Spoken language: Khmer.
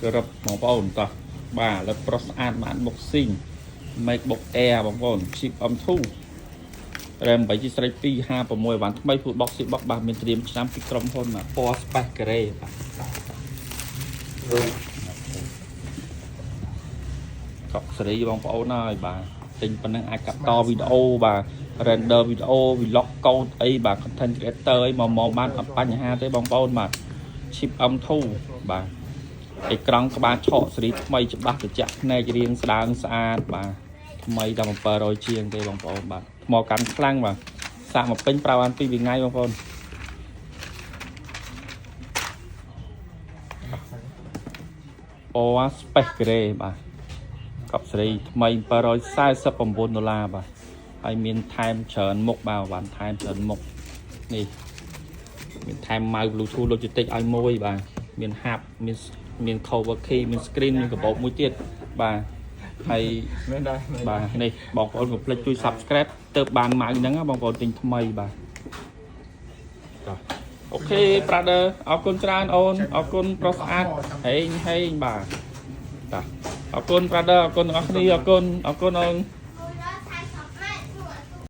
ក្រឹបបងប្អូនតោះបាទឥឡូវប្រុសស្អាតបាន unboxing MacBook Air បងប្អូន chip M2 RAM 8 GB ស្រី256បានថ្មី full box ស៊ី box បាទមានត្រៀមឆ្នាំពីក្រុមហ៊ុនបាទពណ៌ Space Gray បាទកក់សេរីបងប្អូនហើយបាទទិញប៉ុណ្ណឹងអាចកាត់តវីដេអូបាទ render វីដេអូ vlog code អីបាទ content creator អីមកមកបានអត់បញ្ហាទេបងប្អូនបាទ chip M2 បាទអេក្រង់ក្បាលឆក់សេរីថ្មីច្បាស់ត្រជាក់ភ្នែករៀងស្ដើងស្អាតបាទថ្មីដល់700ជាងទេបងប្អូនបាទថ្មកាន់ខ្លាំងបាទសាកមកពេញប្រើបាន2ថ្ងៃបងប្អូនពណ៌ Space Gray បាទកប់សេរីថ្មី749ដុល្លារបាទហើយមានថែមច្រើនមុខបាទបានថែមច្រើនមុខនេះ មានថែម mouse Bluetooth Logitech ឲ្យមួយបាទមាន hub មានមាន cover key មាន screen មានកាបូបមួយទៀតបាទហើយ មែនដែរមែន បាទនេះបងប្អូនកុំភ្លេចជួយ subscribe ទៅបាន mouse ហ្នឹងណាបងប្អូនទិញថ្មីបាទតោះ OK brother អរគុណច្រើនអូនអរគុណប្រុសស្អាតហេងហេងបាទតោះអរគុណ brother អរគុណទាំងអស់គ្នាអរគុណអរគុណអូន។